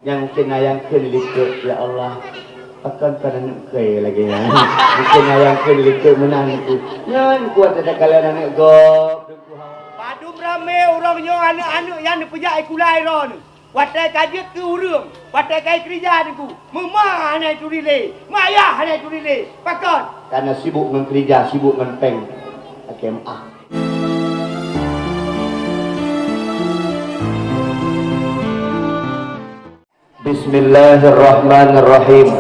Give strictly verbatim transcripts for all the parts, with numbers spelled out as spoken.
Nyang keuneuk, nyang keuneuk likot, ya Allah. Pakon kon aneuk keu lagèe nyan. Mungken nyang keuneuk likot meunan tu. Nyan kuat ada kalian aneuk gob, Teungku. Padum ramé ureueng nyoe aneuk-aneuk nyang neupeujak ikulai droeneuh. Watèe ka jeuet keu ureueng, watèe ka ikeurija Teungku. Meuma hana ituri lé, mayah hana ituri lé. Pakon? Karena sibuk ngon keurija, sibuk ngon péng. Oke, maaf. Bismillahirrahmanirrahim.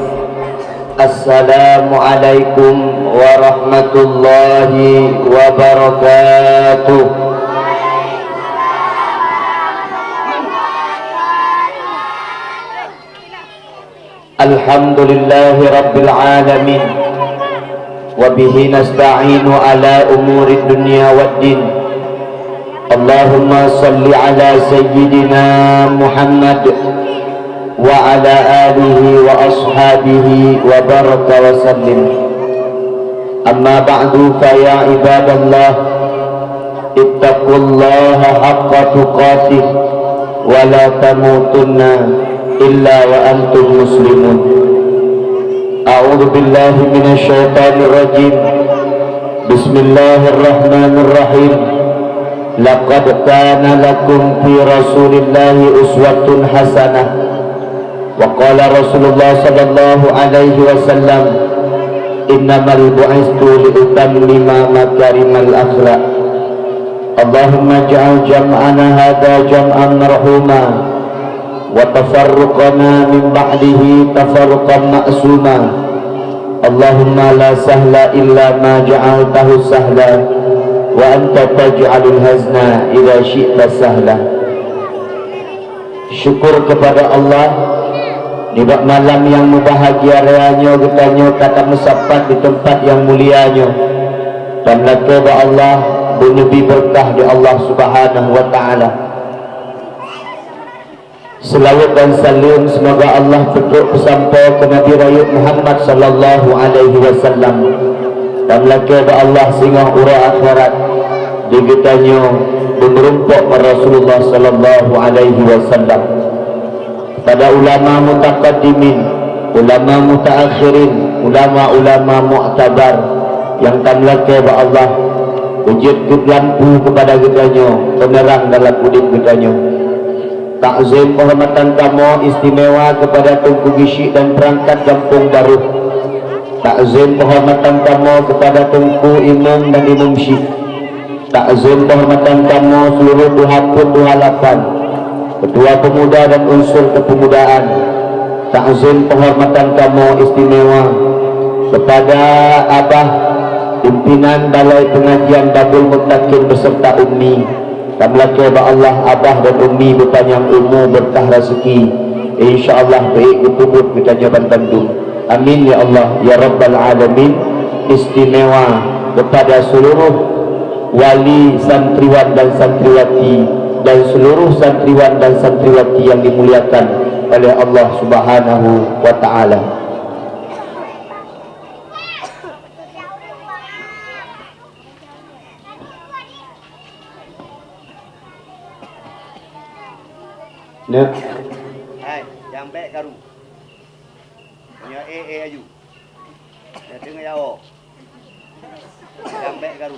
Assalamualaikum warahmatullahi wabarakatuh. Alhamdulillahi rabbil alamin. Wa bihi nasta'inu ala umuri dunya waddin. Allahumma salli ala sayyidina Muhammad wa ala alihi wa ashabihi wa baraka wa sallim. Amma ba'du, fa ya ibadallah, ittaqullaha haqqa tuqatih wa la tamutunna illa wa antum muslimun. A'udzu billahi minasy syaithanir rajim. Bismillahirrahmanirrahim. Laqad kana lakum fi Rasulillahi uswatun hasanah. Wa qala Rasulullah sallallahu alaihi wasallam, "Innamal bu'istu li utammima makarimal akhlaq." Allahumma ij'al jam'ana hadza jam'an marhuma, wa tafarruqana min ba'dihi tafarruqan ma'suma. Allahumma la sahla illa ma ja'altahu sahla, wa anta taj'alul hazna idza syi'ta sahla. Syukur kepada Allah, nibak malam nyang meubahagia raya nyoe geutanyoe ka tameusapat di teumpat nyang mulia nyoe. Tameulakée bak Allah, beuneubi beureukat di Allah Subhanahu wa Ta'ala. Seulaweuet dan saleuem seumoga Allah peutrok peusampoe keu Nabi Rayeuk Muhammad sallallahu alaihi wasallam. Tameulakée bak Allah singoh uroe akhirat di geutanyoe beumeurumpok ngon Rasulullah sallallahu alaihi wasallam. Pada ulama mutaqaddimin, ulama mutaakhirin, ulama-ulama mu'tabar nyang tameulakée bak Allah, beujeuet keu lampu keupada geutanyoe, peuneurang dalam udeb geutanyoe. Takzim penghormatan kamoe istimewa kepada Teungku Geuchik dan perangkat Gampông Barôh. Takzim penghormatan kamoe kepada Teungku Imum dan Imum Syik. Takzim penghormatan kamoe seluruh tuha peuet, tuha lapan, ketua pemuda dan unsur kepemudaan. Takzim penghormatan kamoe istimewa kepada Abah, pimpinan Balai Pengajian Babul Muttaqin beserta Ummi. Tameulakée bak Allah, Abah dan Ummi beupanyang umu, beureukat raseuki. Insya Allah, beuék geupeubuet geutanyoe banmandum. Amin ya Allah, ya Rabbal Alamin. Istimewa kepada seluruh wali santriwan dan santriwati dan seluruh santriwan dan santriwati yang dimuliakan oleh Allah Subhanahu wa Ta'ala. Neuk. Hai, nyang bék karu. Nyoe éh, éh, aju. Nyang teungoh jawoe. Nyang bék karu.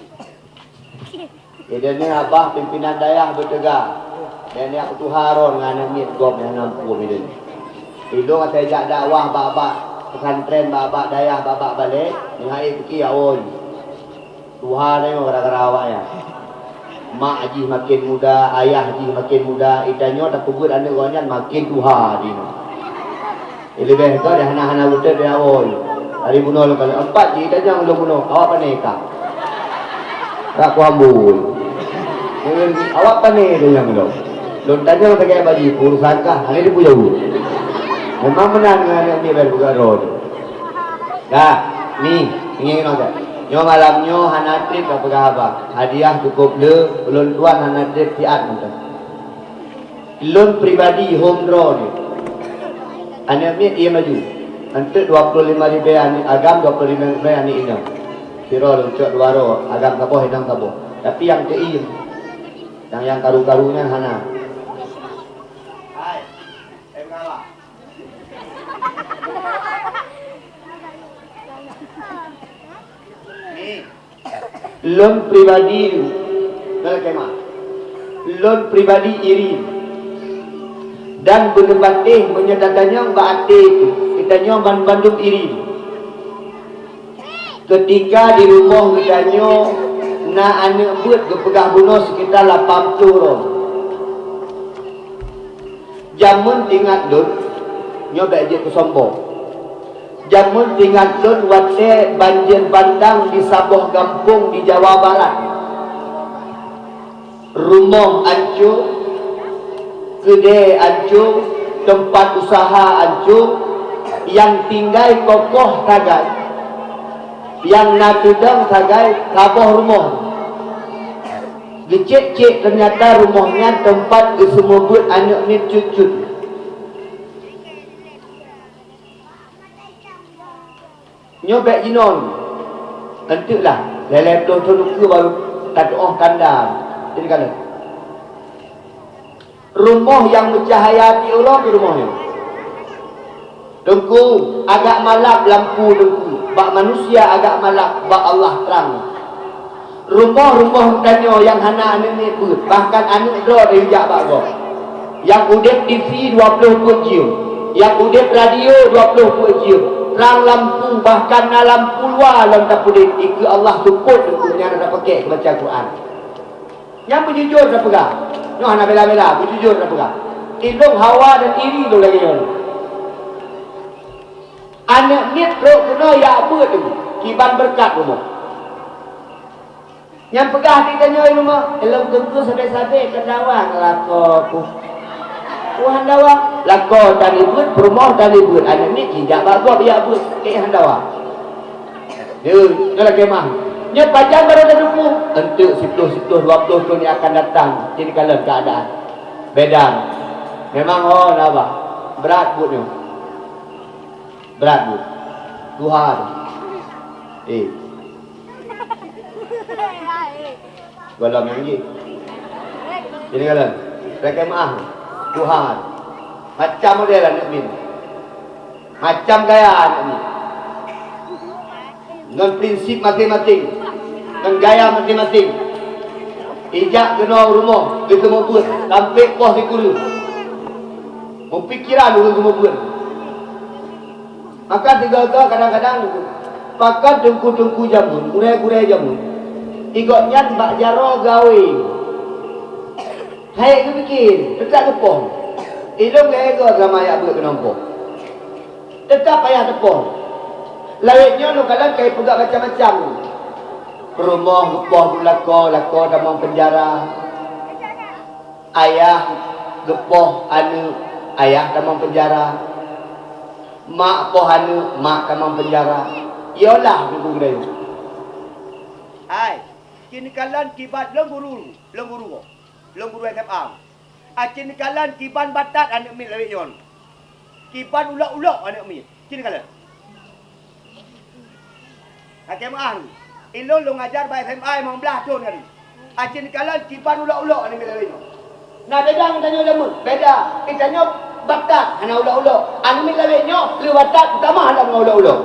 Idéh nyoe Abah pimpinan dayah beuteuga. Dan nyang tuha ron ngon aneuk miet gob nyang nampu idéh nyoe. Ilong asai jak dakwah bak-bak pesantren, bak-bak dayah, bak-bak balé, ngon hai peuki awoi. Tuha tanyoe gara-gara awaknyan. Mak jih makin muda, ayah jih makin muda, itanyoe tapeubuet aneuk gobnyan makin tuha jinoe. Leubeh ka dah hana-hana beutôi dah awai. Hari bunoe lom kali empat jih itanyoe lom bunoe, awak pane ka. Rak kuambul. Awak pane itanyoe lom. Lôn tanyong sagai bak jih, urusan kah? Hana dipeujaweueb. Memang meunan ngon aneuk miet bak buka droe. Dah, ni, ingat keunoe dah. Nyoe malam nyoe hana trép ka peugah haba. Hadiah cukôp le, ulôn tuan hana trép siat mantong. Lôn pribadi home draw ni. Aneuk miet ie maju. Enteuk dua puluh lima ribèe aneuk agam, dua puluh lima ribèe aneuk inong. Sidroe lôn cok dua droe, agam saboh, inong saboh. Tapi nyang teuiem, nyang, nyang karu-karu nyan hana. Hai, eh, pengawa. Lôn pribadi, dalam kemah. Lôn pribadi iri. Dan beuneupatéh meunyoe tatanyong bak até teuh, geutanyoe banmandum iri. Keutika di rumoh geutanyoe na aneuëk beuet geupeugah bunoe seukita lapan ploh droe. Jameun teuingat lôn, nyoe bék jeuet keu sombong. Jameun teuingat lôn watée banjir bandang di saboh gampông di Jawa Barat. Rumoh ancô, keudée ancô, teumpat useuha ancô, nyang tinggai kokoh sagai, nyang na teudong sagai saboh rumoh. Geucék-cék, teunyata rumoh nyan teumpat geuseumeubeuet aneuëk miet cut-cut. Nyoe bék jinoe. Enteuk lah, lhée-lhée ploh thon ukeue barô tatuoh tanda. Jadi kalon. Rumoh nyang meucahya di uroe di rumoh nyoe. Teungku, agak malap lampu Teungku. Bak manusia agak malap, bak Allah trang. Rumoh-rumoh geutanyoe nyang hana aneuëk miet beuet, bahkan aneuëk droe teuh jak bak gob. Nyang udeb T V dua ploh peuet jeuem, nyang udeb radio dua ploh peuet jeuem, trang lampu, bahkan na lampu luwa lom tapeudeb, dikeue Allah seupôt Teungku nyan tapakék keu baca Quran. Nyang beujujur tapeugah, nyoe hana bela-bela, beujujur tapeugah. Ilôn hawa dan iri lôn lagée nyoe. Aneuëk miet rhot keunoe jak beuet Teungku, kiban beureukat rumoh. Nyang peugah di tanyoe rumoh, ilôn Teungku sabe-sabe keu dawa ngon lakoe ku. Ku han dawa, lakoe tan ibeuet, peurumoh tan ibeuet, aneuëk miet jijak bak gob jak beuet, keu han dawa. Nyoe, nyoe lakée meuah. Nyoe pajan barô tateupeue? Enteuk siploh, siploh, dua ploh thon nyang akan datang, jadi kalon keuadaan. Beda. Memang ho na bah. Brat buet nyoe. Brat buet. Tuhan. Eh. Gohlom nyang jih. Jadi kalon. Lakée meuah. Tuhan. Macam model aneuëk miet. Macam gaya aneuëk miet. Ngon prinsip maséng-maséng, ngon gaya maséng-maséng. Ijak keunoe rumoh geuseumeubeuet sampoe poh sikureueng. Meupikiran ureuëng seumeubeuet. Maka sigoe-goe kadang-kadang pakon teungku-teungku jameun, gurée-gurée jameun, igobnyan bak jaroe gawé. Hai geupike, teutab geupoh. Ilôn lhée goe sama jak beuet keunoe poh. Teutab payah teupoh. Lawét nyoe lôn kalon ka ipeugah macam-macam. Peurumoh geupoh bak lakoe, lakoe tamong peunjara. Ayah geupoh aneuëk, ayah tamong peunjara. Mak poh aneuëk, mak tamong peunjara. Iyolah buku geutanyoe. Hai, keuneuk kalon kiban lôn guru, lôn guru, lôn guru S M A. Aci neukalon kiban batat aneuëk miet lawét nyoe. Kiban ulok-ulok aneuëk miet. Aci neukalon. Lakée meuah. Ilôn lôn ngajar bak S M A limong blaih thon tadi. Aci neukalon kiban ulok-ulok aneuëk miet lawét nyoe. Na beda ngon tanyoe jameun? Beda. Di tanyoe batat hana ulok-ulok. Aneuëk miet lawét nyoe le batat, peutama hana ngon ulok-ulok.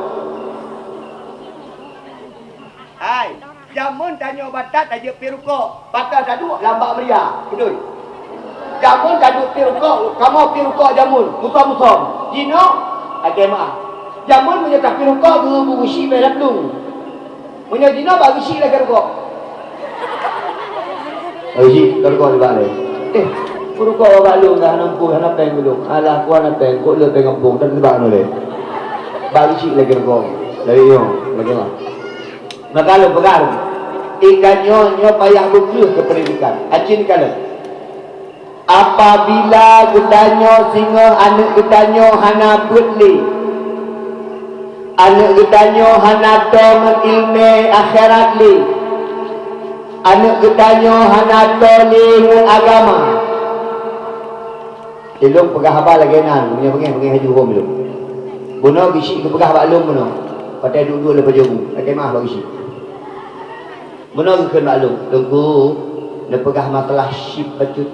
Hai, jameun tanyoe batat tajeuet piep rukok, batat taduek lam bak meuria, beutôi. Jameun taduek piep rukok, kamoe piep rukok jameun, musom-musom. Jinoe, lakée meuah. Jameun meunyoe tapiep rukok, geu-, geugusi bak lam plueng. Meunyoe jinoe bak geusi lakée rukok. Geusi rukok di bak lé. Eh, rukok bak lôn dah hana muphom, hana péng lôn. Alah, ku hana péng, kok le péng gampông, dan teuba nulée. Bak geusi lakée rukok. Dari nyoe, lakée meuah. Maka lôn peugah, i geutanyoe nyoe payah beukleuh keu peundidikan. Aci neukalon. Apabila geutanyoe singoh aneuëk geutanyoe hana beuet lé, aneuëk geutanyoe hana toe ngon iéleumé akhirat lé, aneuëk geutanyoe hana toe lé ngon agama, Ilôn peugah haba lagée nyan, meunyoe beungéh, beungéh laju hom ilôn. Bunoe geuchik geupeugah bak lôn bunoe, watée duek-duek lé pajoh bu, lakée meuah bak geuchik. Bunoe geukheun bak lôn, "Teungku, neupeugah masalah chip bacut."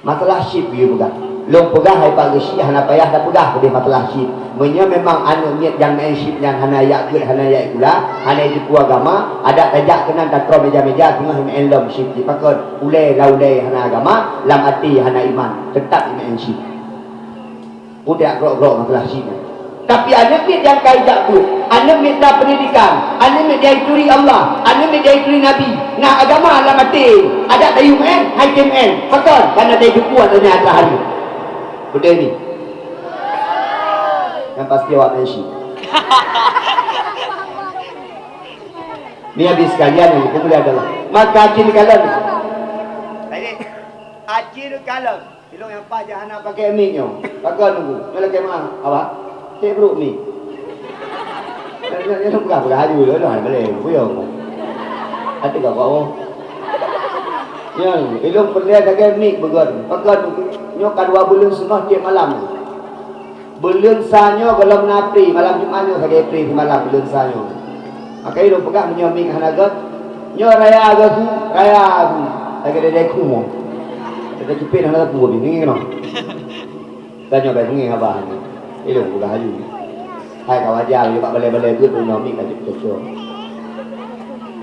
Masalah chip geuyue peugah. Lôn peugah hai Pak Geuchik hana payah tapeugah keudeh masalah chip. Meunyoe memang aneuk miet nyang meu'en chip nyan hana jak beuet, hana jak sikula, hana jiteupeue agama, adak tajak keunan tatroh meja-meja teungoh meu'en lom chip jipakon. Ulèe lam ulèe hana agama, lam até hana iman, teutap meu'en chip. Udeb grok-grok masalah chip nyan. Tapi aneuk miet nyang ka ijak beuet, aneuk miet na peundidikan, aneuk miet nyang ituri Allah, aneuk miet nyang ituri Nabi, na agama lam até, adak tayue meu'en, hai tém meu'en, pakon, kana tayue peubuet donya atra hari. Beutôi ni? Nyang pasti awak meu'en chip. Ni habis sekalian yang dipeugah adalah maka cin kalon. Tadi, acil kalon. Ilong nyang paih jak hana pakai mik nyoe. Pakon nunggu. Nyoe lakèe meu'ah, Abah. Cek brok mik. Nyoe, nyoe, nyoe peugah-peugah aju lôn, nyoe hana balèe, buyong. Até ka bawah. Nyoe, ilong peureulèe sagai mik beugon. Pakon nunggu. Nyoe ka dua buleuen seungoh tiep malam. Buleuen sa nyoe gohlom na pri, malam Jumat nyoe sagai pri simalam buleuen sa nyoe. Maka ilong peugah meunyoe mik hana göt, nyoe raya geuhu, raya geuhu. Lagèe dada ku mo. Dada cupet hana ku mo bini keunoe. Tanyoe bai beungèh haba nyoe. Ilong peugah aju. Hai ka wajar, bak balèe-balèe beuet nyoe mik ka cocok.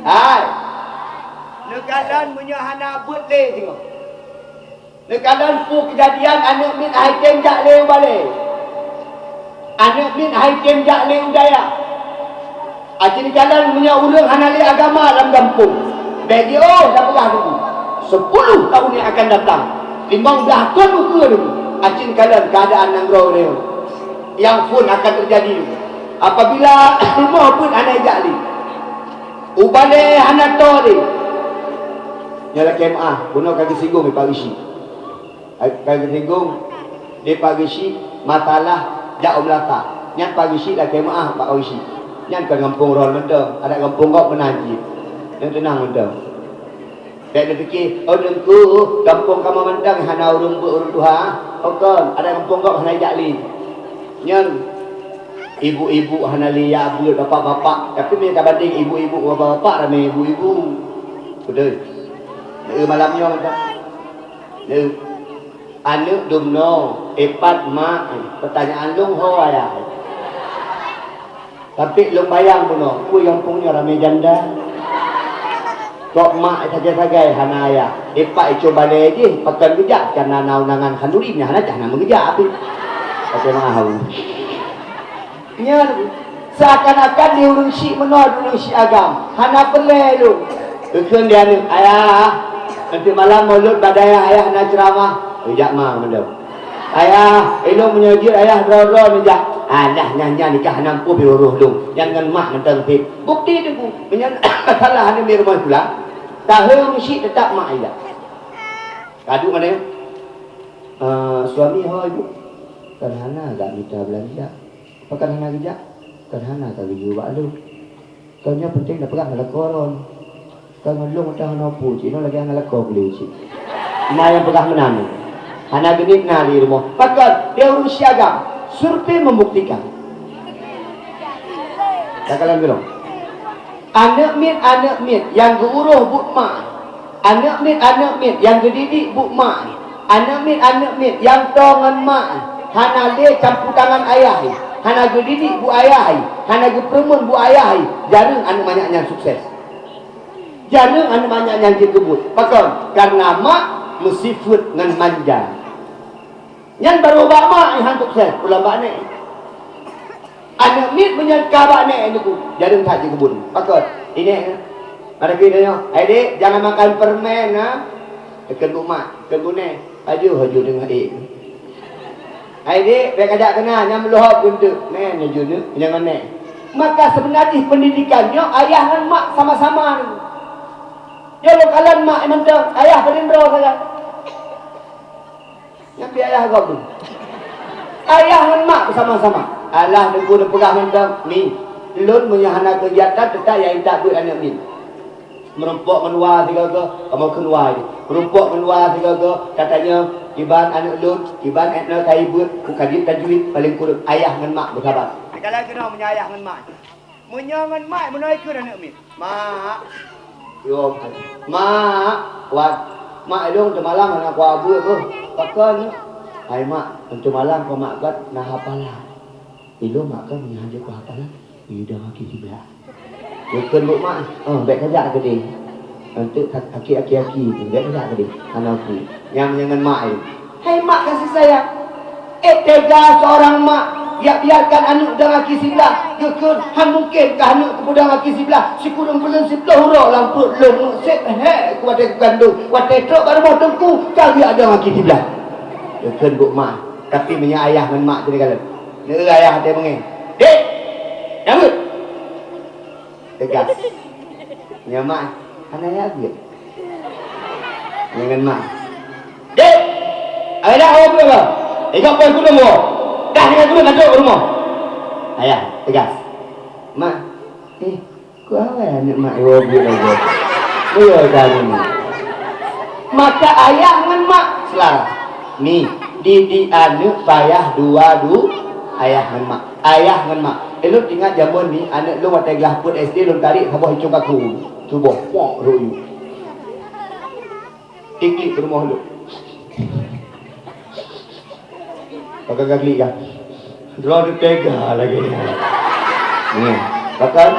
Hai. Neukalon meunyoe hana beuet lé singoh. Neukalon peue keujadian aneuk miet hai tem jak lé u balèe. Aneuk miet hai tem jak lé u dayah. Aci neukalon meunyoe ureueng hana lé agama lam gampông, bèk jiôh tapeugah teungku, sepuluh tahun yang akan datang, limong blaih thôn ukeue teungku, aci neukalon keuadaan nanggroe nyoe nyang phon akan teujadi teungku. Apabila rumoh beuet hana ijak lé, u balèe hana toe lé, nyoe lakèe meu'ah, bunoe ka geusinggong Pak Geuchik. Ka geusinggong di Pak Geuchik masalah jak u Meulasa. Nyan Pak Geuchik lakèe meu'ah bak Pak Geuchik. Nyan kon gampông droe mantong, adak gampông gob meunan cit. Nyang teunang mantong. Bèk neupike, "Oh Teungku, gampông kamoe mantong hana ureueng beuet ureueng tuha." Oh kon, adak gampông gob hana jak lé. Nyan ibu-ibu hana lé jak beuet, bapak-bapak. Tapi meunyoe tabandeng ibu-ibu, bapak-bapak ramè ibu-ibu. Beutôi. Malam nyoe mantong. Aneuk dumnoe, ipat mak, peutanyaan lôn ho ayah. Tapi lôn bayang bunoe, peue gampông nyoe ramè janda. Kok mak sagai-sagai hana ayah, ipat icok balèe jih, pakon geujak, kana na undangan khanduri, nyan hana cah na meugeujak pih. Pakai mahau. Nyan, seakan-akan di ureueng syik meunoe, di ureueng syik agam. Hana peureulèe lôn. Geukheun di aneuk, "Ayah, nanti malam Maulud bak dayah ayah na ceuramah." Geujak ma mandum. "Ayah, ilôn meunyoe jeuet ayah droe-droe neujak." "Alah, nyan, nyan nikah hana meupuih roh lôn. Nyan ngon mak mantong pih." Bukti teungku, meunyoe masalah aneuk miet rumoh sikula, tahe ureueng syik teutap mak ijak. Kadu mana? "Eh, suami ho ibu?" "Kan hana gak mita beulanja." "Pakon hana geujak?" "Kan hana ka geuyue bak lôn." "Kon nyoe peunteng na peugah ngon lakoe droe. Kon ngon lôn mantong hana peue cit, nyoe lagèe hana lakoe geuh cit." Na nyang peugah meunan. Hana geuniet na di rumoh. Pakon? Di ureueng syik agam. Survei membuktikan. Takalon keudroe. Aneuk miet, aneuk miet nyang geuuroh buet mak. Aneuk miet, aneuk miet nyang geudidik buet mak, aneuk miet, aneuk miet nyang toe ngon mak, hana lé campur tangan ayah, hana geudidik buet ayah, hana geupeureumeun buet ayah, jareueng aneuk manyak nyan sukses. Jareueng aneuk manyak nyan jeuet keu buet. Pakon? Kareuna mak meusifeuet ngon manja. Nyan barô bak mak nyang han sukses, ulang bak nèk. Aneuk miet meunyoe ka bak nèk nyoe, jareueng that jikeubeuen. Pakon? Inék nyoe. Ada keu nyoe, "Hai dek, jangan makan permen, ha." Kheun bak mak, kheun bak nèk, "Ajoh, ajoh deungon ék." "Hai dek, bèk kajak keunan, nyan meulohop keu eunteuk." Nèk, nyoe jeuet nyoe, nyan ngon nèk. Maka seubeuna jih peundidikan nyoe ayah ngon mak sama-sama nyoe. Nyoe lôn kalon mak mantong, ayah padum droe sagai. Nyan pih ayah gob. Ayah ngon mak beusama-sama. Alah, Teungku neupeugah mantong, "Mi, lôn meunyoe hana keugiatan, teutap jak intat beuet aneuk miet. Meurumpok ngon wa sigoe-goe, kamoe kheun wa jih. Meurumpok ngon wa sigoe-goe, katanya, 'Kiban aneuk lôn, kiban Etna ka jibeuet, ku ka jeuet tajwid, paleng kureueng ayah ngon mak beusabat.'" Neukalon keunoe meunyoe ayah ngon mak. Meunyoe ngon mak, meunoe kheun aneuk miet, "Mak, yo, mak, wan, mak, ilôn teumalam hana kuat beuet beuh." "Pakon?" "Hai mak, untuk malam keu mak kon na hafalan." "Ilôn mak kon meunyoe hana jeuet keu hafalan, idong aki siblah." Geukheun buet mak, "Oh, bèk kajak keudeh. Untuk aki-aki, aki, bèk kajak keudeh. Hana aku." Nyang, nyang ngon mak, eh. Hai mak kasih sayang. Eh, tega seorang mak, ya biarkan aneuk dong aki siblah. Geukheun, "Han mungken kah aneuk keupeudong aki siblah. Sikureueng buleuen siplôh uroe lam pruet lôn, seb hék ku watèe kukandong. Watèe trok bak rumoh teungku, ka geujak dong aki siblah." Geukheun buet mak, tapi meunyoe ayah ngon mak teuka lom. Neu ayah até beungéh. "Dek! Nyang beuet!" Tegas. Nyan mak, hana ya beuet. Nyan ngon mak. "Dek! Ayah dah awak beuet lah. Ingat poh kureueng woe. Dah dengan kureueng ka trok rumoh." Ayah, tegas. "Mak, eh, ku awai aneuk mak iwoe beuet lagèe." Iya dah ni. Maka ayah ngon mak seulara. Ni, didik aneuk payah dua du-, ayah ngon mak. Ayah ngon mak. Eh, lôn ingat jameun ni, aneuk lôn watèe glah peuet S D lôn tarek saboh icong kaku. Tuboh, pok, rot yue. Klik-klik rumoh lôn. Pakai gaglik kan? Droe teuh tega lagèe nyan. Nyan, pakai,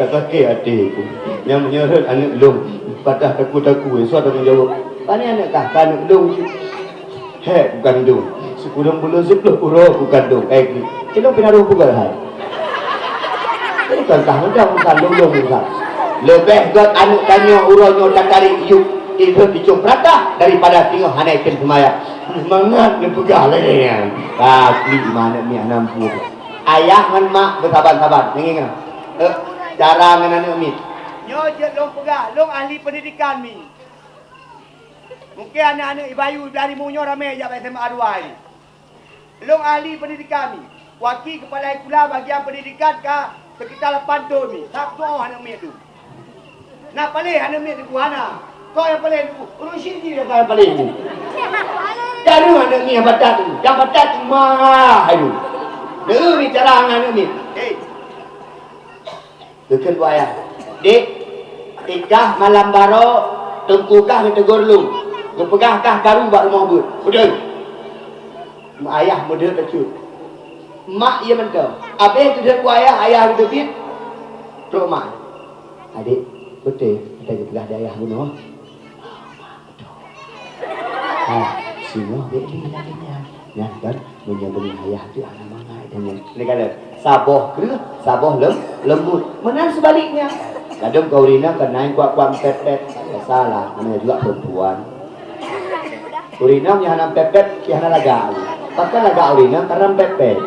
ka sakét até ku. Nyang meunyoe rhot aneuk lôn, patah taku-taku, eh, soe tanggung jaweueb? Pane aneuk kah? Ka aneuk lôn. Hék kukandong. Sikureueng buleuen siplôh uroe kukandong. Eh, ilôn pih na rôh peugah hai. Jadi kon kah mantong urusan lôn-lôn urusan. Leubeh gèt aneuk tanyoe uroe nyoe tatarek yup, ideh icong peuratah daripada singoh hana item seumayang. Mangat neupeugah lagèe nyan. Tapi ma aneuk miet hana mampu. Ayah ngon mak beusaban-saban. Deungö, eh, cara ngon aneuk miet. Nyoe jeuet lôn peugah, lôn ahli pendidikan mi. Mungken aneuk-aneuk Ibayu, Ibrahim nyoe ramé jak bak S M A dua nyoe. Lôn ahli pendidikan mi. Waki kepala sekolah bagian pendidikan ka sekitar lapan thon mi. Sab tuoh aneuk miet tu. Na paléh aneuk miet tu hana. Kok nyang paléh tu? Ureueng syiek jih nyang paléh tu. Jaroe aneuk miet nyang batat tu. Nyang batat tu mah tu. Neu bicara ngon aneuk miet. Hei. Geukheun buet ayah, "Dek, ikah malam baroe teungku kah geuteugor lôn, geupeugah kah karu bak rumoh beuet." Beutôi. Ayah meudeuet bacut. Mak ié mantong. Abéh geudeuet buet ayah, ayah geuteubiet. Trok mak. "Adek, beutôi ata geupeugah di ayah bunoe?" Ha, singoh bèk lé lagèe nyan. Nyan kan, meunyoe beungéh ayah teuh hana mangat dan nyan. Ni kala, saboh kreueh, saboh lem-, lembut. Meunan seubaliknya. Kadang keu ureueng inong kan na nyang kuat-kuat meupeupet. Biasalah, namanya juga perempuan. Ureueng inong nyang hana meupeupet, nyang hana lagak. Bahkan lagak ureueng inong karena meupeupet.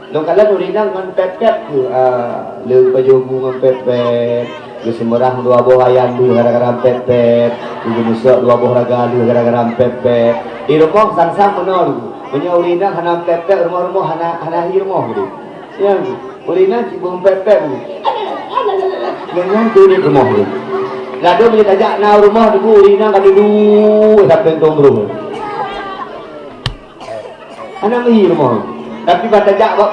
Lôn kalon ureueng inong ngon pet-pet tu, ah, leueng pajoh bu ngon pet-pet, geuseumeurah dua boh ayam lheueh gara-gara pet-pet, geumeusok dua boh raga lheueh gara-gara pet-pet. Di rumoh sang-sang meunoe tu. Meunyoe ureueng inong hana pet-pet, rumoh-rumoh hana, hana hi rumoh tu. Ya, ureueng inong cit beuet pet-pet tu. Nyan tu di rumoh tu. Ladôm meunyoe tajak na rumoh tu, ureueng inong ka dudoe sampoe tueng brôh. Hana meuhi rumoh. Tapi ban tajak bak,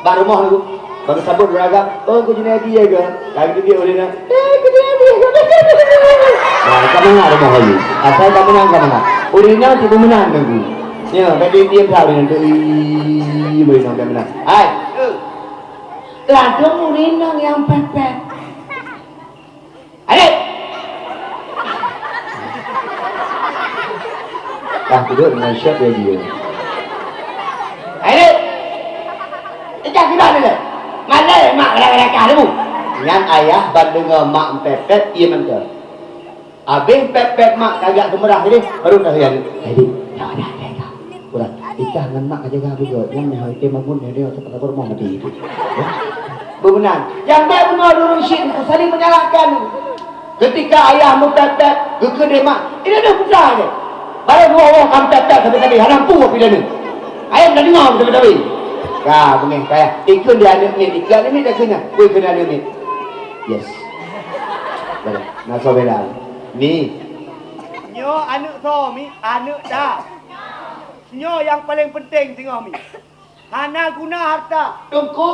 bak rumoh tu, bak sabot beuragam, "Oh, keu Junaidi ya ke?" Ka geuteubiet ureueng inong, "Eh, keu Junaidi ya ke?" Nah, ka mangat rumoh laju. Asai ka mangat, ka mangat. Ureueng inong cit beumeunan teungku. Ya, ka diem-diem sa ureueng inong tu, ih, ureueng inong ka meunan. Hai, eh. Ladôm ureueng inong nyang pet-pet. Adek! Dah duduk dengan syok dia dia. Adek! Ijak sibak dulu. Malai mak kadang-kadang kah dulu. Nyan ayah ban deungoe mak meupeupet, ié mantong. Abéh pet-pet mak kajak seumeurah deh, baru ka hian. Adek, tak ada, tak ada. Kurang. Itah ngon mak ka jaga beugöt. Nyan meuhôi item magun nyoe, nyoe, teupeu lapor moh mati itu. Ya. Beumeunan. Nyang bèk bunoe ureueng syiek saling menyalahkan. Ketika ayah meupet-pet, geukheun lé mak, "Ini ada putra ke? Baru dua orang kamu pet-pet sabe-sabe, hana mampu api dah ni. Ayah dah dengar sabe-sabe." Ka, beungéh payah. Ikheun di aneuk miet, ikheun aneuk miet dah kheun nyan. Weh, kheun aneuk miet. Yes. Boleh. Nah, saudara. Ni. Nyoe aneuk soe mi, aneuk dah. Nyoe nyang paleng penting singoh mi. Hana guna harta. Teungku,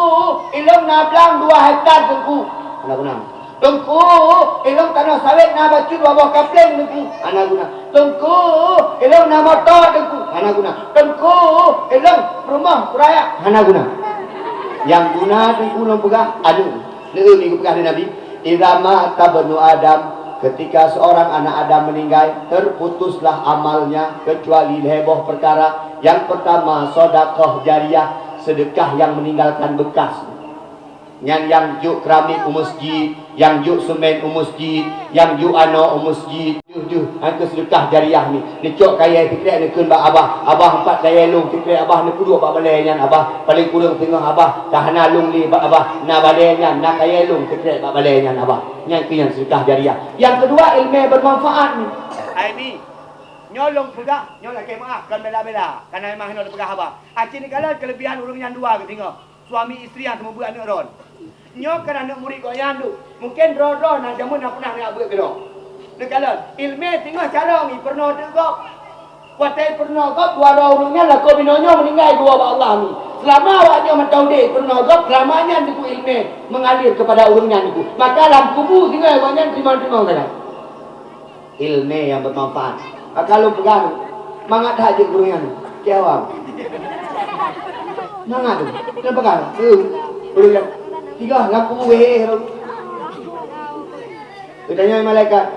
ilôn na blang dua hektar, Teungku. Hana guna. Teungku, ilong tanoh sawét na bacut dua boh kapleng Teungku, hana guna. Teungku, ilong na moto Teungku, hana guna. Teungku, ilong rumoh raya, hana guna. Nyang guna Teungku lôn peugah aneuk. Neu mi geupeugah lé Nabi, "Idza mata ibnu Adam," ketika seorang anak Adam meninggal, terputuslah amalnya kecuali lhèe boh perkara. Yang pertama, sedekah jariyah, sedekah yang meninggalkan bekas. Nyan nyang jok keramik u masjid, nyang jok semen u masjid, nyang jok anoe u masjid. Jeuh, jeuh, nyan keuh sedekah jariyah ni. Neucok kayèe sikrek neukheun bak abah. Abah, empat kayèe lôn sikrek abah neupeuduek bak balèe nyan abah. Paléng kureueng singoh abah ka hana lôn lé bak abah. Na balèe nyan, na kayèe lôn sikrek bak balèe nyan abah. Nyan keuh nyan sedekah jariyah. Nyang keudua, ileumèe bermanfaat ni. Hai mi, nyoe lôn peugah, nyoe lakèe meu'ah, kon bela-bela. Kareuna memang hinoe lôn peugah abah. Aci neukalon keulebihan ureueng nyan dua geuh singoh. Suami istri nyang seumeubeuet aneuk droen. Nyoe kan aneuk murit gobnyan tu. Mungken droe-droe na jameun na pernah neujak beuet keudroe. Neukalon, ileumèe singoh carông ipeurunoe teuk gob. Watèe ipeurunoe gob, dua droe ureueng nyan lakoe binoe nyoe meuninggai dua bak Allah ni. Seulama awak nyoe mantong udép ipeurunoe gob, seulama nyan teungku ileumèe mengalir keupada ureueng nyan teungku. Maka lam kubu singoh gobnyan teurimong-teurimong sagai. Ileumèe nyang bermanfaat. Maka lôn peugah tu, mangat that jeuet gurèe nyan. Keu awam. Mangat tu. Lôn peugah tu. Ureueng nyan. Tiga laku wéh tu. Geutanyong malaikat,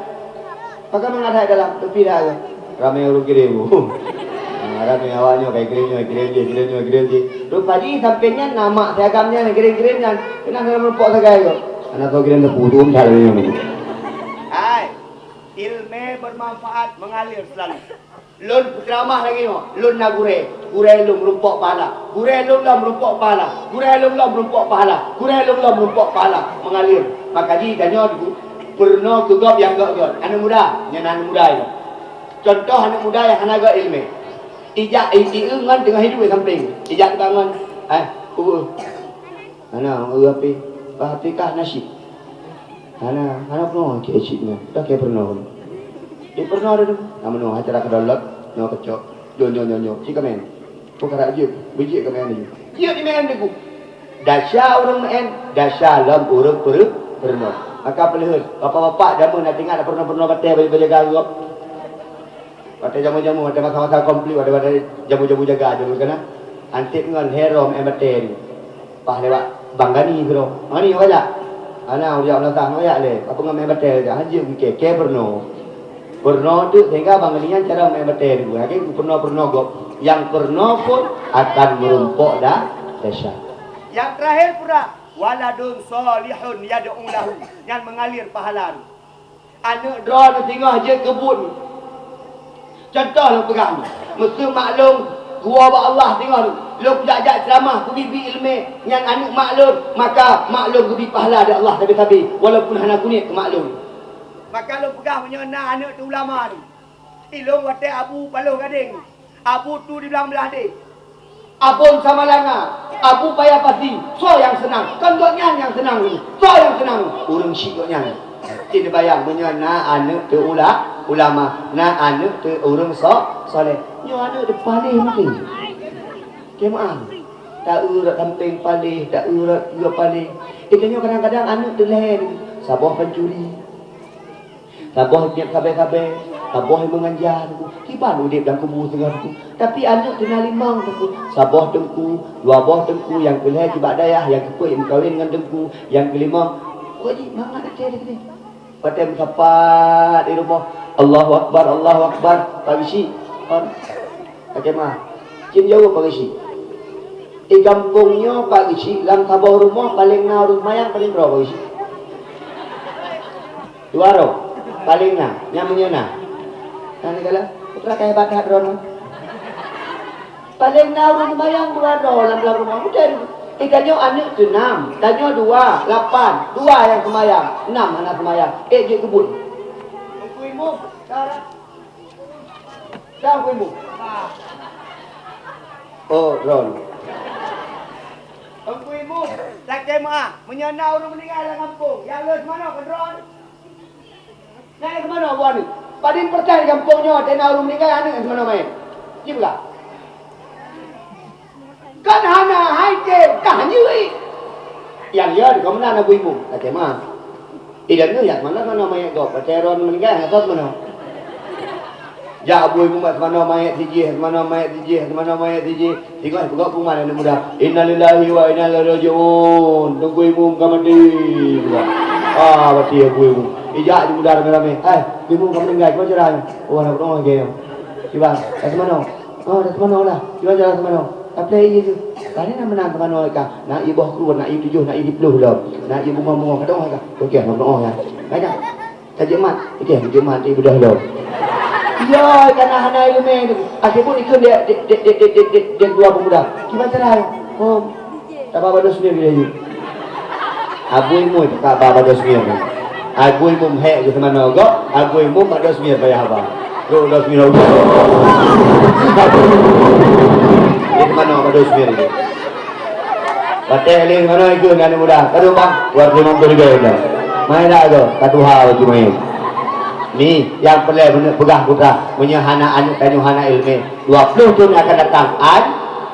"Pakon mangat that dalam?" "Teupi that." Ramè ureueng kirém. Ah, ramè awak nyoe kai kirém nyoe, kirém jih, kirém nyoe, kirém jih. Rupa jih sampéng nyan na mak si agam nyan kirém-kirém nyan. Keunan dalam rumpok sagai kok. Aneuk soe kirém teupu, teupu that lagèe nyoe. Hai. Ileumèe bermanfaat mengalir selalu. Lôn peuceramah lagèe nyoe, lôn na gurèe. Gurèe lôn meurumpok pahala. Gurèe lôn lom meurumpok pahala. Gurèe lôn lom meurumpok pahala. Gurèe lôn lom meurumpok pahala. Mengalir. Maka jih tanyoe teungku, peurunoe keu gob nyang göt-göt. Aneuk muda, nyan aneuk muda nyoe. Contoh aneuk muda nyang hana göt ileumèe. Ijak i-, i-, ngon teungoh hidup di sampéng. Ijak teuka ngon, eh, u-, Hana, eu, api, bah, api kah nasyid. Hana, hana peurunoe cit, cit nyan. Dah kaya peurunoe. Eh, peurunoe dah tu. Nama nyoe acara keudolot, nyoe keucok. Nyoe, nyoe, nyoe, nyoe. Cit kamen. Peukara jeuet, beujeuet kamen ni. Jeuet di main deungon. Dasya ureueng main, dasya lom ureueng peureu-, peurunoe. Maka peuleuheuen, bapak-bapak jameun na teuingat peurunoe-peurunoe batèe bajèe-bajèe gageup. Watèe jameun-jameun, watèe masa-masa konflik, watèe, watèe jameun-jameun jaga, jameun kana. Hanté ngon hero meu'en batèe ni. Paih lewat Bang Gani sidroe. Bang Gani, awak jak? Hana, ujak meunasah, awak jak lé. Apa ngon meu'en batèe jak? Hanjeuet mungken, kèe peurunoe. Peurunoe teuk sehingga Bang Gani nyan cara meu'en batèe ni. Lagèe peurunoe-peurunoe gob. Nyang peurunoe pun akan meurumpok da-, dasya. Nyang terakhir pura, waladun shalihun yad'u lahu. Nyan mengalir pahala tu. Aneuk droeneuh singoh jeuet keu buet. Contoh lôn peugah nyoe, meuseu mak lôn geuwoe bak Allah singoh lôn, lôn kujak-jak ceuramah, kubi-bi ileumèe nyan aneuk mak lôn, maka mak lôn geubi pahala di Allah sabe-sabe, walaupun hana keuneuk keu mak lôn. Maka lôn peugah meunyoe na aneuk teu ulama nyoe, ilôn watèe Abu Paloh Gadeng, Abu Tu di Blang Blah deh. Abon Samalanga, Abu Paya Pasi, soe nyang seunang? Kon gobnyan nyang seunang. Soe nyang seunang? Ureueng syik gobnyan. Cit neubayang, meunyoe na aneuk teu ula-, ulama, na aneuk teu ureueng so-, soleh. Nyoe aneuk teu paléh maté. Keumaang. Ta-eu rot sampéng paléh, ta-eu rot keue paléh. Eh, tanyoe kadang-kadang aneuk teu lhèe, saboh pancuri. Saboh nyang sabe-sabe, saboh nyang meunganja, Teungku. Kiban udép lam kubu singoh, Teungku. Tapi aneuk teu na limong, Teungku. Saboh teungku, dua boh teungku, nyang keulhèe sibak dayah, nyang keupeuet meukawen ngon teungku, nyang keulimong, kok jih mangat até lagèe nyan. Watèe meusapat di rumoh, "Allahu Akbar, Allahu Akbar," Pak Geuchik. Até mah. Cit jaweueb Pak Geuchik. Di gampông nyoe Pak Geuchik, lam saboh rumoh paléng na ureueng seumayang paléng droe Pak Geuchik. Dua droe, paléng na, nyang meunyoe na. Nah, neukalon, putra ka hebat that droeneuh. Paléng na ureueng seumayang dua droe lam, lam rumoh. Mungken, eh, tanyoe aneuk keu nam, tanyoe dua, lapan, dua nyang seumayang, nam hana seumayang. Eh, jeuet keu buet. Teungku Imum, ka rab. Teungku Imum. Oh, droeneuh. Teungku Imum, lakèe meu'ah, meunyoe na ureueng meuninggai lam gampông, nyang lheueh seumanoe keu droeneuh. Nyan keunoe buet aneuk. Padum persen gampông nyoe, watèe na ureueng meuninggai aneuk nyang keunoe maén. Ji peugah. Kan hana hai tem, kah nyeuk. Nyang ya, di keumeunang Abu Imum, ka tema. Idan nyoe jak manoe-manoe manyét gob, watèe droe meuninggai hana soe manoe. Jak bui mumat manoe manyét sijih, manoe manyét sijih, manoe manyét sijih. Singoh peugah peungumuman aneuk muda, "Innalillahi wa inna ilaihi raji'un." Teungku Imum ka maté. Ah, maté Teungku Imum. Ijak di muda ramé-ramé. "Hai, Teungku Imum ka meuninggai, kiban cara?" "Oh, hana peunoh lagèe nyoe." "Kiban, dah seumanoe?" "Oh, dah seumanoe lah." "Kiban cara seumanoe?" "Taplè ié keuh." "Pane na meunan seumanoe ka? Na ié boh krueng, na ié tujoh, na ié siplôh lom. Na ié bungöng-bungöng, kadang ka." "Oke, hana peunoh ya." Banyak. Ka jeuet mat, ikeh jeuet mat di beudôh lom. Iya, ka na hana ileumèe tu. Akhé buet ikheun dia, dia, dia dua pemuda. Kiban cara? Oh, taba bak Dosmir dia yuk. Abui Mui ka ba bak Dosmir. Abui Mum hek ke seumanoe gob, Abui Mum bak Dosmir payah ba. Dok Dosmir. Di seumanoe bak Dosmir ni. Watèe lé manoe ikheun aneuk muda, "Ka duek bang, dua ratus lima puluh ribèe dah." "Mai dak go, ka tuha baju main." Ni, nyang peureulèe beuneuek peugah putra, meunyoe hana aneuk tanyoe hana ileumèe, dua ploh thôn akan datang an,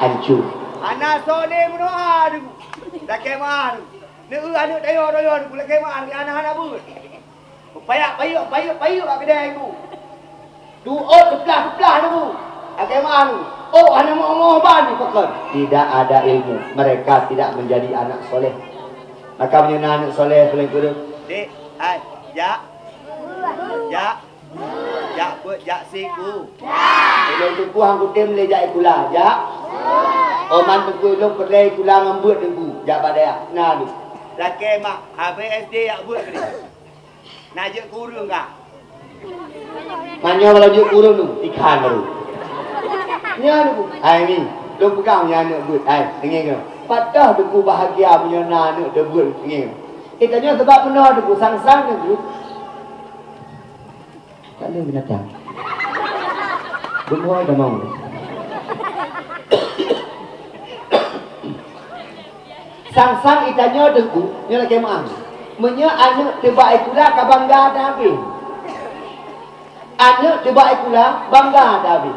ancu. Hana soe lé meudoa deungoe. Lakèe meu'ah deungoe. Neueu aneuk tanyoe-tanyoe deungoe, lakèe meu'ah deungoe, hana-hana beuet. Payak payuk, payuk, payuk kat keudè ku. Duôt seuplah-seuplah nunggu. Akai meu'ah nunggu. Oh, hana meu'oh ban pakon. Tidak ada ilmu. Mereka tidak menjadi anak soleh. Maka meunyoe na aneuk soleh, paléng kureueng, "Dek, hai, jak. Jak. Jak beuet, jak siku." Ulôn teungku hang kutem lé jak sikula, jak. Oman teungku ulôn peureulèe sikula ngon beuet teungku, jak bak dayah. Na lôn. Lakèe mak, habéh S D jak beuet keudéh. Na jeuet keu ureueng ka. Meunyoe kalau jeuet keu ureueng tu, ikan baru. Nyan tu, hai ni, lôn peugah nyan aneuk beuet, hai, teungoh keunoe. Patah teungku bahagia meunyoe na aneuk teubeuet teungoh. Kita nyoe sebab meunoe teungku sang-sang teungku. Tak ada binatang. Bumoe tamong. Sang-sang itanyoe teungku, nyoe lakèe meu'ah. Meunyoe aneuk teuh bak sikula ka bangga tabé. Aneuk teuh bak sikula bangga tabé.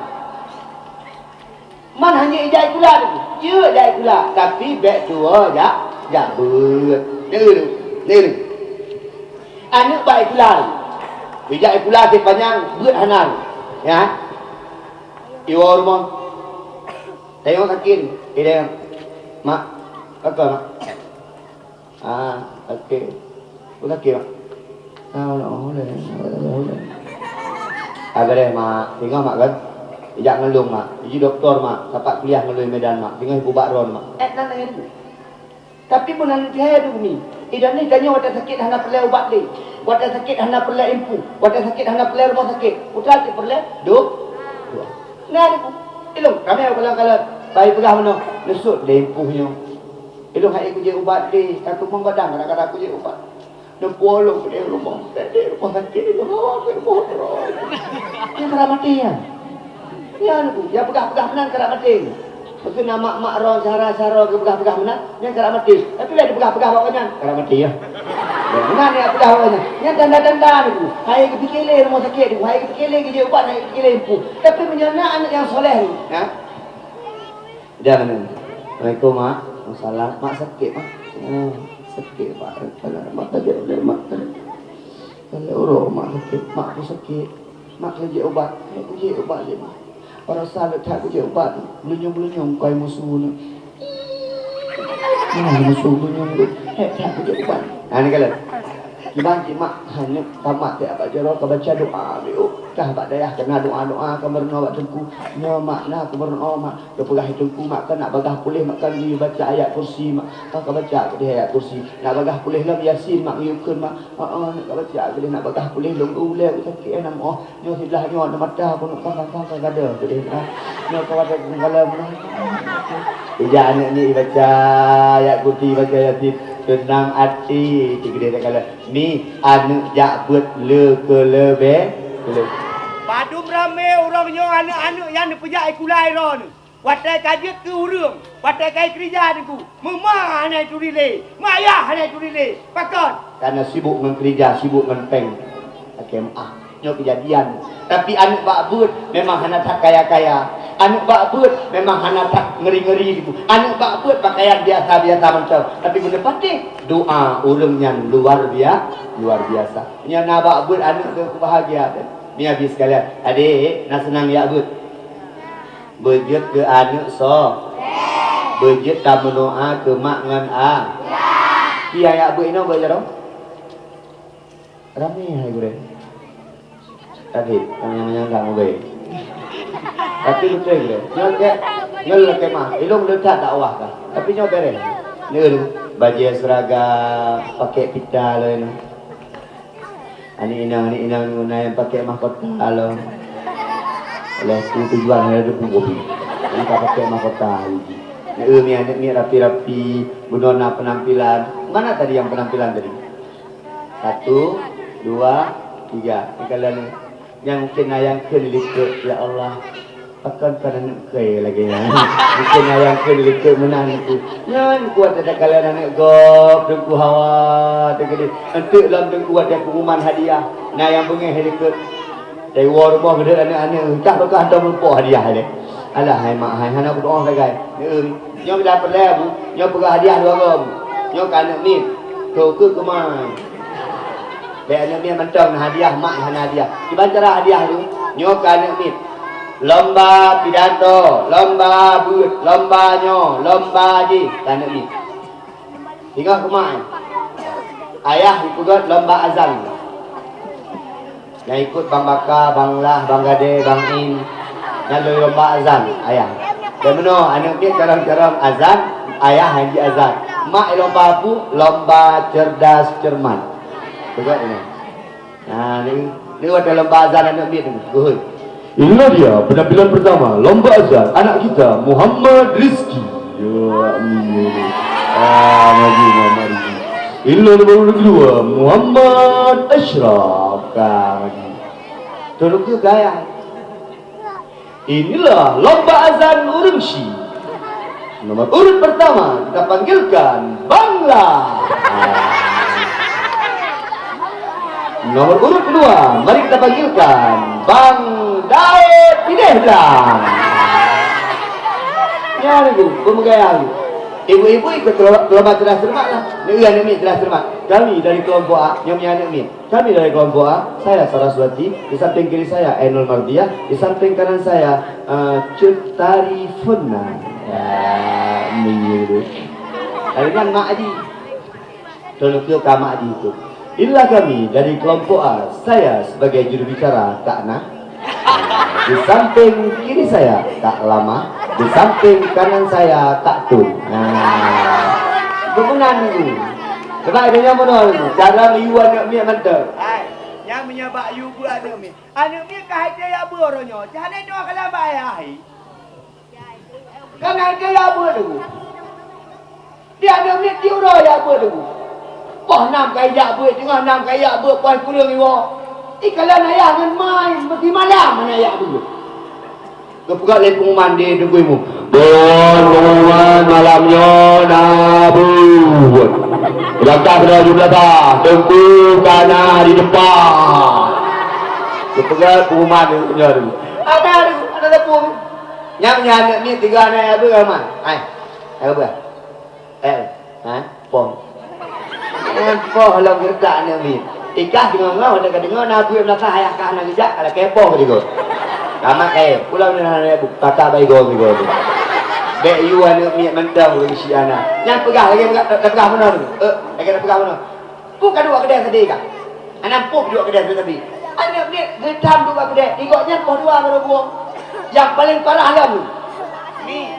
Man hana ijak sikula teungku. Jeuet jak sikula, tapi bèk tuwoe jak, jak beuet. Neu, neu. Aneuk bak sikula. Ijak sikula sipanyang beuet hana. Ya. Iwoe rumoh. Tengok sakit. Idéh, Mak. Apa, Mak? Ah, sakit. Apa sakit, Mak? Ah, ulèe, ulèe, ulèe. Ah, beureh, Mak. Singoh, Mak, kan? Ijak ngon lôn, Mak. Iji doktor, Mak. Sapat kuliah ngon lôn Medan, Mak. Singoh ipubat droe, Mak. Eh, nan, nan. Tapi meunan keuhai dumi. Idan ni tanyoe watèe sakét hana peureulèe ubat lé. Watèe sakét hana peureulèe empu. Watèe sakét hana peureulèe rumoh sakét. Putra cit peureulèe dok-, dua. Nah, niku. Ilôn, ramè ureueng kalon-kalon. Bai peugah meunoe, neusut lé empu nyoe. Ilôn hai kujép ubat lé, ka teumong badan kadang-kadang kujép ubat. Neupue lôn keudéh rumoh, keudéh rumoh sakét, ilôn hawa keu rumoh droe. Nyan karap maté nyan. Nyan ku, nyang peugah-peugah meunan karap maté. Pakon na mak-mak droe, syedara-syedara geupeugah-peugah meunan, nyan karap maté. Tapi lé dipeugah-peugah bak awaknyan, karap maté, ya. Meunan nyang peugah bak awaknyan. Nyan tanda-tanda niku. Hai geupike lé rumoh sakét niku, hai geupike lé geujép ubat, hai geupike lé empu. Tapi meunyoe na aneuk nyang soleh ni, ha? Dah, Mak. Assalamualaikum, Mak. Waalaikumsalam. Mak sakét, Mak. Oh, sakét, Mak. Mak, Mak, Mak, Mak. Kalau ureueng Mak sakét, Mak pun sakét. Mak kujép ubat. Hai kujép ubat lé, Mak. Baroesa lôn that kujép ubat. Beulenyong-beulenyong kai musu nyoe. Nah, musu beulenyong tu. Hai that kujép ubat. Nah, ni kalau. Kiban cit, Mak, hana tamat teuh bak jaroe ka baca doa, biôh. Kah bak dayah keu na doa-doa ka meurunoe bak teungku. Nyoe, Mak, na keu meurunoe, Mak. Geupeugah teungku, Mak, keu nak bagah puléh, Mak, kan geubaca ayat kursi, Mak. Ka, ka baca keudéh ayat kursi. Nak bagah puléh lom Yasin, Mak, geuyue kheun, Mak. Heeh, nak ka baca keudéh, nak bagah puléh lom ulèe sakét, eh, na meu'oh. Nyoe siblah nyoe, na mata pun kang-kang ka gadôh keudéh, ha. Nyoe ka wadah keunggalan meunan. Ija aneuk nyoe ibaca ayat kursi, ibaca Yasin, seunang até, cit keudéh takalon. Mi, aneuk jak beuet le keu leubeh, le. Padum ramé ureueng nyoe aneuk-aneuk nyang neupeujak sikula droeneuh. Watèe ka jeuet keu ureueng, watèe ka ikeurija teungku, meuma hana ituri lé, meuyah hana ituri lé. Pakon? Karena sibuk ngon keurija, sibuk ngon péng. Lakèe meu'ah. Nyoe keujadian. Tapi aneuk bak beuet memang hana that kaya-kaya. Aneuk bak beuet memang hana that ngeri-ngeri dibu. Aneuk bak beuet pakaian biasa-biasa mantong, tapi meuneupatéh doa ureuëng nyan luar bia-, luar biasa. Nyan na bak beuet aneuk teuh bahagia teuh. Ni habis sekalian. Adik, na seunang jak beuet. Beujeuet keu aneuk soe? Beujeuet tameudoa keu mak ngon a. Pih jak beuet inoe beuet jaroe? Ramé hai gurée. Tapi, nyang-nyang ka meubai. Tapi beutôi gurée. Nyoe kek, nyoe lakée mah. Ilong le that dakwah ka. Tapi nyoe beres. Nyoe bajée seragam, pakai pita laén. Aneuk inong, aneuk inong na nyang pakai mahkota lom. Leh tu tujuan hai debu kopi. Nyang ka pakai mahkota lagi. Nyoe mi aneuk mi rapi-rapi, bunoe na penampilan. Mana tadi yang penampilan tadi? Satu, dua, tiga. Ni kalau ni, nyang mungkin na nyang kheun likot, ya Allah. Pakon kon aneuk keu lagée nyan. Mungkin na nyang kheun likot meunan tu. Nyan kuat ada kalian aneuk gob, Teungku Hawa, teukeudi. Enteuk lom Teungku ada pengumuman hadiah. Na nyang beungéh likot. Dari woe rumoh geude aneuk-aneuk, entah beukah hantom lumpok hadiah lé. Alah hai mak hai, hana kudoa sagai. Nyoe bila peureulée bu, nyoe peugah hadiah dua goe bu. Nyoe ka aneuk miet. Keu keu keumai. Bèk aneuk miet mantong na hadiah, mak hana hadiah. Kiban cara hadiah tu, nyoe ka aneuk miet. Lomba pidato, lomba beuet, lomba nyoe, lomba jih, ka aneuk miet. Singoh keumae. Ayah jipeugöt lomba azan. Nyang ikot Bang Baka, Bang Lah, Bang Gade, Bang In. Nyan lom lomba azan, ayah. Dan meunoe, aneuk miet carông-carông azan, ayah nyang jiazan. Mak lomba peue? Lomba cerdas cermat. Peugöt nyan. Nah, ni, ni watèe lomba azan aneuk miet ni, geuhôi. Inilah dia penampilan pertama lomba azan anak kita, Muhammad Rizki. Ya, amin, ya, amin. Ah, maju Muhammad Rizki. Inilah nomor urut kedua, Muhammad Ashraf. Ka maju. Turun ke gaya. Inilah lomba azan ureueng Syiek. Nomor urut pertama, kita panggilkan Bang Lah. Nomor urut kedua, mari kita panggilkan Bang Daud Pideh Blang. Ya, Ibu, pemeugayang. Ibu-ibu ikut kelompok cerdas cermat lah. Nyoe aneuk miet cerdas cermat. Kami dari kelompok A, nyoe aneuk miet. Kami dari kelompok A, saya Saraswati, di samping kiri saya Ainul Mardiah, di samping kanan saya, eh, Cut Tarifuna. Ya, miyuh. Dari nyan Mak Haji. Tolong ka Mak Haji tu. Inilah kami dari kelompok A, saya sebagai juru bicara Kak Nah. Di samping kiri saya, Kak Lama. Di samping kanan saya, Kak Tun. Nah, beumeunan ni. Sebab dia nyaman orang ni. Cara meyuan nak miak mantap. Hai, nyang meunyoe bak yu beuet aneuk miet. Aneuk miet ka hai keu ya beuet uroe nyoe. Cahane nyoe ka lam bak ayah hai. Kan hai keu ya beuet tu. Di aneuk miet ti uroe jak beuet teungku. Poh nam ka jak beuet, teungoh nam ka jak beuet, poh kureueng iwoe. Ikalon ayah ngon ma, meusimalam hana jak beuet. Geupeugah lé pengumuman di Teungku Imum. Pengumuman malam nyoe na beuet. Langkah keunoe jeuet beulatah, Teungku ka na di depan. Geupeugah pengumuman nyoe dulu. Ada, ada, ada tepung. Nyang nyan aneuk miet tiga aneuk jak beuet, Ma. Hai. Jak beuet. Eh, ha? Poh. Eh, poh lom geuredak aneuk miet. Ikah deungoe-ngoe, watèe ka deungoe na buet meunasah ayah kah na geujak, ka lakèe poh keu digoe. Kamat kayèe, pulang deungon aneuk bu, kakak bai goe keu digoe. Bèk yue aneuk miet mantong ureueng syiek na. Nyan peugah lagèe peugah, peugah meunoe tu. Eh, lagèe peugah meunoe. Peue ka duek keudè tadi kah? Hana peue duek keudè tadi. Aneuk miet geutam duek keudè, di gobnyan poh dua baru buông. Nyang paleng parah lom. Ni.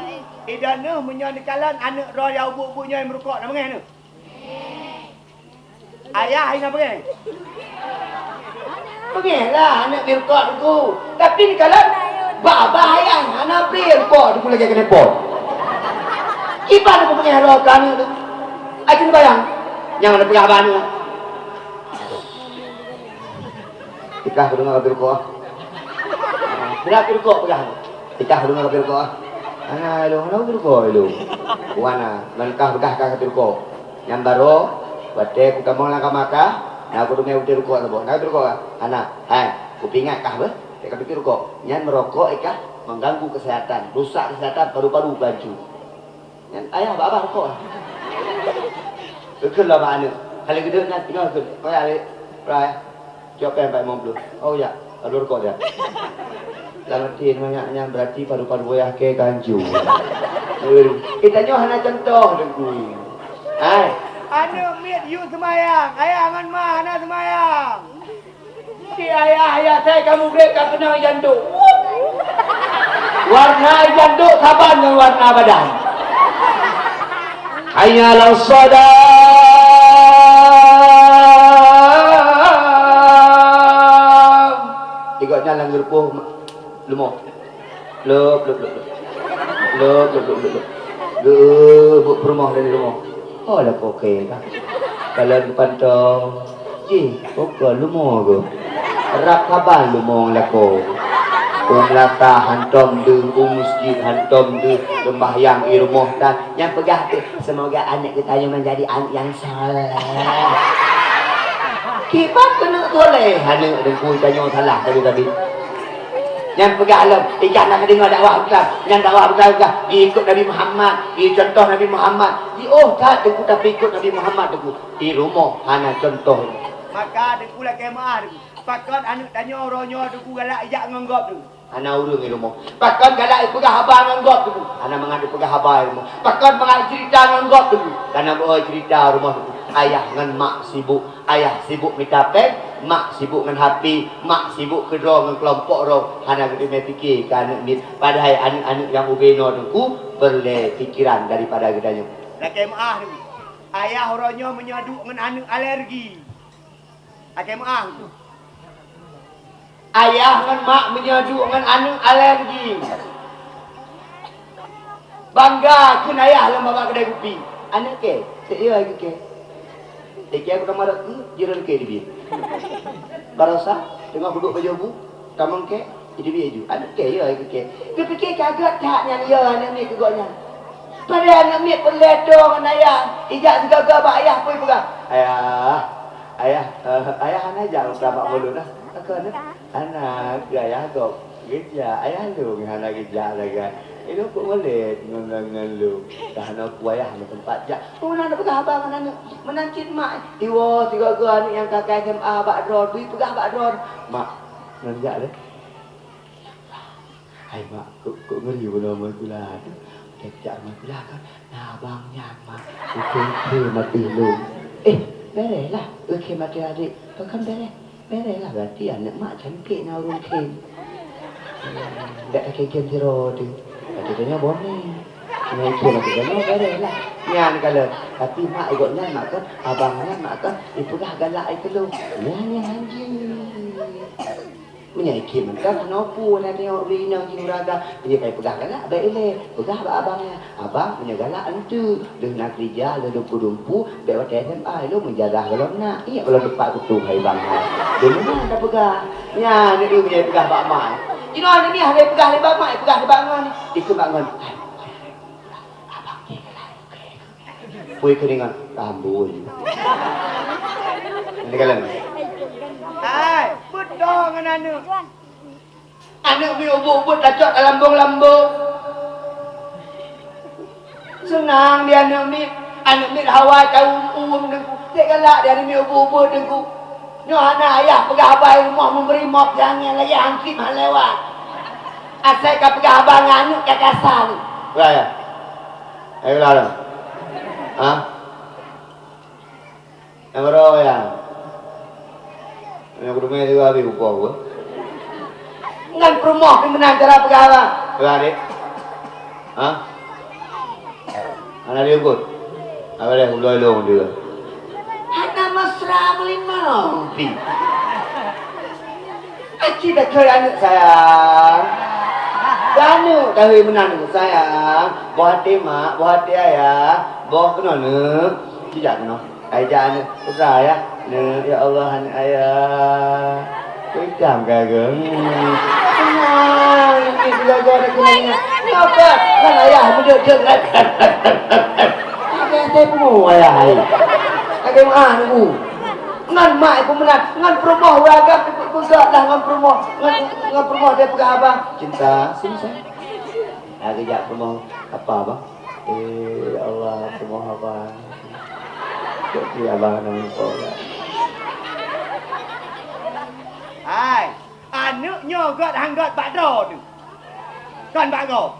Idan neuh meunyoe neukalon aneuk droe nyang ubeut-ubeut nyoe meurukok, na beungèh neuh? Ayah hana beungèh? Beungèh lah aneuk meurukok teungku. Tapi neukalon babah ayah hana bri rukok teungku lagèe keuneuk po. Kiban teungku beungèh droe keu aneuk tu. Ajeuen bayang nyang na peugah bak aneuk. Ikah kudeungoe ka pirukok. Bila pirukok peugah. Ikah kudeungoe ka pirukok. Hana ilong, hana pirukok ilong. Wana, ban kah peugah ka pirukok. Nyang barô, watèe kutamong lam kama kah, na kudeungoe pirukok saboh. Na pirukok kah? Hana. Hai, kupeuingat kah beuh. Ka pirukok. Nyan meurokok ikah. Mengganggu kesehatan, rusak kesehatan, paru-paru bancu. Nyan ayah bak abah rukok. Keukeul lom aneuk. Kali geudeuk nyan teungoh keu, "Oi, Alek, Rai, cok péng empat limong ploh." "Oh, ya, lalu rukok dia." Lam até nyan, nyan berarti paru-paru ayah kèe ka hanco. Eh, tanyoe hana contoh deungon. Hai. Aneuk miet yue seumayang, ayah ngon ma hana seumayang. Di ayah-ayah sai kamoe grek ka keunong jandok. Warna jandok saban ngon warna badan. Hayya 'alas shalah. Tiga nyan lam geureupoh leumo. Lop, lop, lop, lop. Lop, lop, lop, lop, lop. Geuh, buet peurumoh dari rumoh. Oh, lakoe kèe ka. Kalon geupantong. Jih, oh, ka leumo geuh. Rab saban leumo lakoe. Peue meulatah hantom deuh, u meuseujid hantom deuh, seumbahyang i rumoh tan. Nyang peugah teuh, semoga aneuk geutanyoe menjadi aneuk yang saleh. Kiban keuneuk saleh, aneuk deungku tanyoe salah sabe-sabe. Nyan peugah lom, ijak na deungoe dakwah Islam. Nyan dakwah Islam peugah, jiikot Nabi Muhammad, jicontoh Nabi Muhammad. Jiôh that Teungku tapeuikot Nabi Muhammad Teungku. Di rumoh hana contoh. Maka Teungku lakèe meu'ah Teungku. Pakon aneuk tanyoe uroe nyoe Teungku galak ijak ngon gob Teungku. Hana ureueng di rumoh. Pakon galak ipeugah haba ngon gob Teungku. Hana mangat ipeugah haba di rumoh. Pakon mangat iceurita ngon gob Teungku. Kana beuo ceurita rumoh Teungku. Ayah ngon mak sibuk. Ayah sibuk mita péng, mak sibuk ngon H P, mak sibuk keudroe ngon keulompok droe, hana geuteumé pike keu aneuk miet. Padahai aneuk-aneuk nyang ubé noe Teungku peureulée pikeran daripada geutanyoe. Lakée meu'ah Teungku. Ayah uroe nyoe meunyoe duek ngon aneuk alergi. Lakée meu'ah Teungku. Ayah ngon mak meunyoe duek ngon aneuk alergi. Bangga kheun ayah lam babah keudai kupi. Aneuk kèe, sek yo aneuk kèe. Sek yo kutamah rot, hmm, jeuet aneuk kèe dibiet. Barosa, teungoh kuduek bajée bu, tamong kèe, dibiet ju. Aneuk kèe yo aneuk kèe. Geupike ka gét that nyan yo aneuk miet keu gobnyan. Padahai aneuk miet peureulée tô ngon ayah, ijak sigoe-goe bak ayah peue ipeugah. Ayah, ayah, eh, ayah hana jak u keuramah ulôn dah. Pakon, eh? Hana, keu ayah gob geujak, ayah lôn hana geujak sagai. Ilôn kok molét ngon, ngon, ngon lôn. Dah hana ku ayah na teumpat jak. Meunan na peugah haba ngon aneuk, meunan cit mak. Iwoe sigoe-goe aneuk nyang ka ka S M A bak droe, bri peugah bak droe. Mak, ngon jak lé. Hai mak, kok, kok ngeri bunoe Maikula tu. Udah jak Maikula kan, na abang nyan mak. Udah, udah mati lôn. Eh, bereh lah. Oke, mati adik. Pakon bereh? Bereh lah, berarti aneuk mak cantik na ureueng khem. Dak takém khem sidroe teuh. Berarti tanyoe boneh. Nyan khem berarti tanyoe bereh lah. Nyan kalon. Tapi mak gobnyan mak kan, abang nyan mak kan, ipeugah galak ai keu lôn. Nyan, nyan hanjeuet. Meunyoe ikhem mantong hana peue, na tanyoe ureueng inong jih uraga. Meunyoe ka ipeugah galak, bèk ilée. Peugah bak abang nyan, "Abang, meunyoe galak enteuk, deuh na keurija, deuh dumpeue-dumpeue, bèk watèe S M A ilôn meuijazah gohlom na." Ingat gohlom teumpat kutoh hai bang nyan. Deuh meunan tapeugah. Nyan, nyan meunyoe ipeugah bak mak. Jinoe aneuk miet hana ipeugah lé bak mak, ipeugah lé bak ngon. Ikheun bak ngon. Hai, hai, hai. Abang nyan galak. Pui keuningan, tambui. Ini kalian. Hai, beutôi ngon aneuk. Aneuk miet ubit-ubit tacok lam lambong-lambong. Seunang di aneuk miet, aneuk miet hawa caweuem-uem Teungku. Cit galak di aneuk miet ubit-ubit Teungku. Nyoe hana ayah peugah haba i rumoh meubri mop jangan lagèe hansip han lewat. Asai ka peugah haba ngon aneuk ka kasa ni. Ulah ya. Ayo ulah tu. Ha? Nyang keudua ya. Nyang keudua juga habis buku aku. Ngon peurumoh pih meunan cara peugah haba. Ulah dek. Ha? Hana diukot. Apa dia? Ulôi long dia. Hana mesra meulimong pi. Aci beutôi aneuk sayang. Aneuk tahu meunan aneuk sayang. Boh até mak, boh até ayah, boh keunoe neuk. Sijak keunoe. Ai jak aneuk putra ya. Neuk, ya Allah, aneuk ayah. Kuitam kagum. Tenang, ini dua-dua nak kena ingat. Ni apa? Kan ayah muda dengar. Ada saya pun ayah ai. Kagak mah nunggu. Ngan mak pun menang, ngan perumoh uragam Gak dah ngon peurumoh, ngon, ngon peurumoh dia peugah abang. Cinta, sini saya. Lagi jak peurumoh apa abang? Eh, Allah, peurumoh abang. Jadi abang nang muka. Hai, aneuk nyoe gét han gét bak droe tu. Kon bak gob.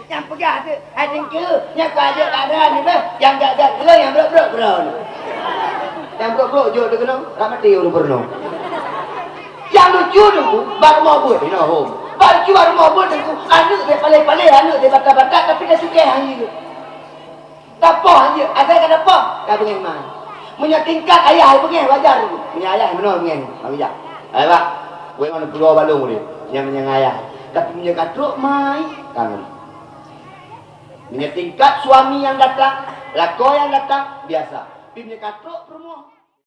Nyang peugah tu, hai Teungku, nyang ka jeuet pada ni beh, nyang gét-gét keu nyang brok-brok keu droe. Nyang brok-brok jok tu keunoe, rak maté ureueng peurunoe. Nyang lucu tu, bak rumoh buet inoe hom. Bak lucu bak rumoh buet tu, aneuk dia paleh-paleh, aneuk dia batat-batat, tapi dia sukeh hanya. Tapoh han jeuet, asai ka tapoh, ka beungéh mai. Meunyoe tingkat ayah beungéh, wajar. Meunyoe ayah meunoe beungéh, bang bijak. Hai bak, wéh mana pulo balong ulih, nyang, nyang ayah. Tapi meunyoe ka trok mai, kangen. Meunyoe tingkat suami nyang datang, lakoe nyang datang, biasa. Tapi meunyoe ka trok peurumoh,